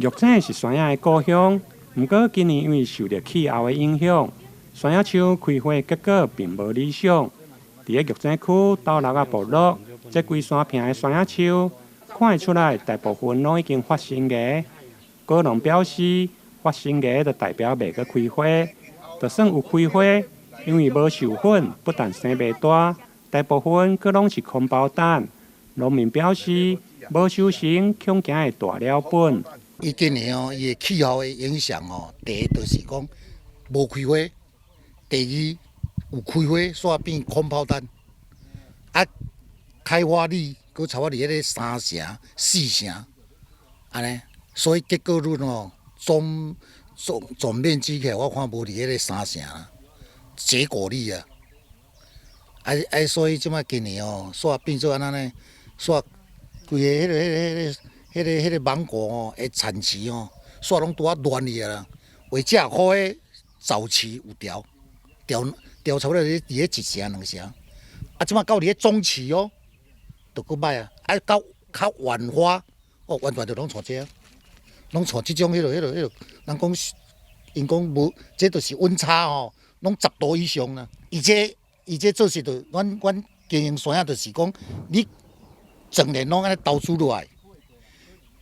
玉井是山仔的故鄉，毋過今年因為受著氣候的影響，山仔樹開花結果並無理想。佇咧玉井區斗六仔部落，這規山坪的山仔樹，看會出來大部分攏已經發新芽。果農表示，發新芽就代表袂閣開花，就算有開花，因為無授粉，不但生袂大，大部分閣攏是空包蛋。農民表示，無收成，恐驚會大了本。伊今年哦，伊的氣候的影響哦，第一就是講無開花，第二有開花煞變空包蛋，啊，開花率閣差不多佇彼个三成、四成，按呢，所以結果率哦，總總總面積起來，我看無佇彼个三成，結果率啊，啊啊，所以這擺今年哦，煞變做按怎呢？煞規个彼个彼个彼个。彼个彼个芒果吼，的產期吼，煞攏拄仔亂去啊啦。或者好的早期有調，調調差不多佇咧一成兩成。啊，這擺到佇咧中期哦，就閣歹啊。啊，到較晚花，哦，完全就攏像這，攏像這種彼个彼個彼個，人講，𪜶講無，這就是溫差吼，攏10度以上啦。伊這伊這做事就，阮阮經營山仔就是講，你整年攏按呢投資落來。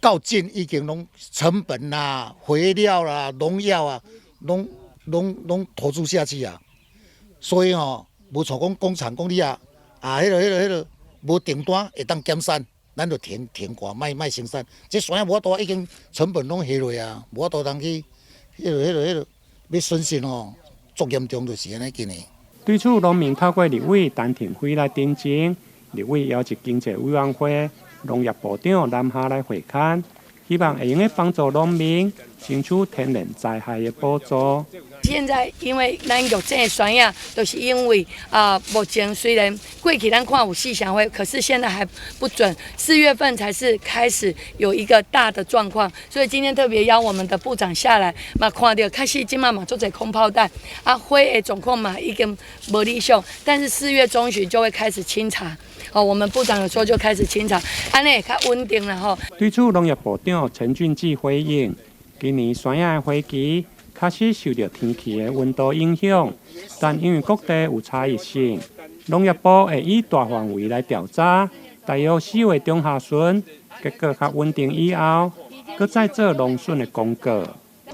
到盡已經攏成本啦、肥料啦、農藥啊，攏攏攏投資下去啊。所以吼，無像講工廠講你啊，啊，彼个彼个彼个無訂單會當減產，咱就停停掛，莫莫生產。這山仔無法度，已經成本攏下落啊，無法度通去彼个彼个彼个欲損失吼，足嚴重就是按呢今年。對此，農民透過立委陳亭妃來陳情，立委邀集經濟委員會、農業部長南下來會勘，希望會用得幫助農民爭取天然災害的補助。現在因為咱玉井的山仔，都是因為啊，目前雖然過去咱看有四成花，可是現在還不準，4月份才是開始有一個大的狀況，所以今天特別邀我們的部長下來，嘛看著確實這馬嘛足濟空包蛋，啊花的狀況嘛已經無理想，但是4月中旬就會開始清查。哦，我們部長有說就開始清查，按呢較穩定啦吼。對此，農業部長陳俊志回應：今年山仔的花期確實受著天氣的溫度影響，但因為各地有差異性，農業部會以大範圍來調查，大約4月中下旬，結果較穩定以後，閣再做農損的公告。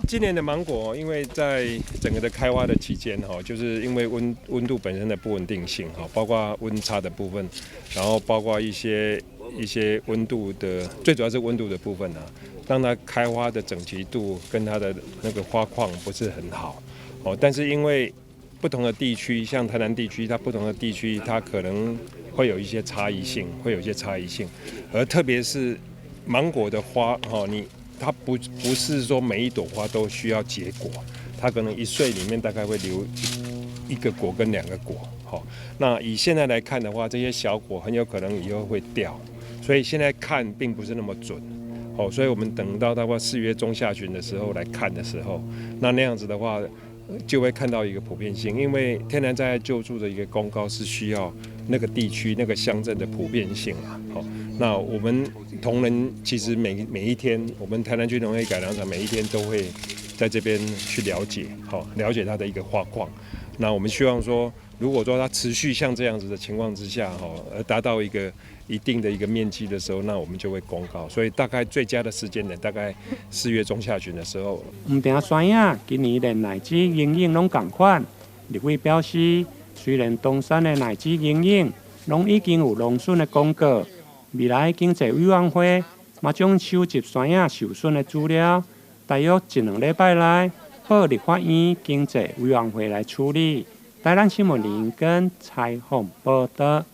今年的芒果，因為在整個的開花的期間，哈，就是因為溫溫度本身的不穩定性，哈，包括溫差的部分，然後包括一些一些溫度的，最主要是溫度的部分啊，讓它開花的整齊度跟它的那個花況不是很好，哦，但是因為不同的地區，像台南地區，它不同的地區，它可能會有一些差異性，會有一些差異性，而特別是芒果的花，哈，你。它不不是說每一朵花都需要結果，它可能一穗裡面大概會留一個果跟兩個果，好，那以現在來看的話，這些小果很有可能以後會掉，所以現在看並不是那麼準，好，所以我們等到大概4月中下旬的時候來看的時候，那那樣子的話，就會看到一個普遍性，因為天然災害救助的一個公告是需要那個地區那個鄉鎮的普遍性啊，好，那我們同仁其實每每一天，我們台南區農業改良場每一天都會在這邊去了解，好，了解它的一個花況。那我們希望說，如果說它持續像這樣子的情況之下，哈，而達到一個一定的一個面積的時候，那我們就會公告。所以大概最佳的時間點，大概4月中下旬的時候。毋但山仔今年連奶子營養攏仝款。立委表示，雖然東山的奶子營養攏已經有農損的公告，未來經濟委員會嘛將收集山仔受損的資料，大約一兩禮拜內報立法院經濟委員會來處理。台南新聞林根採訪報導。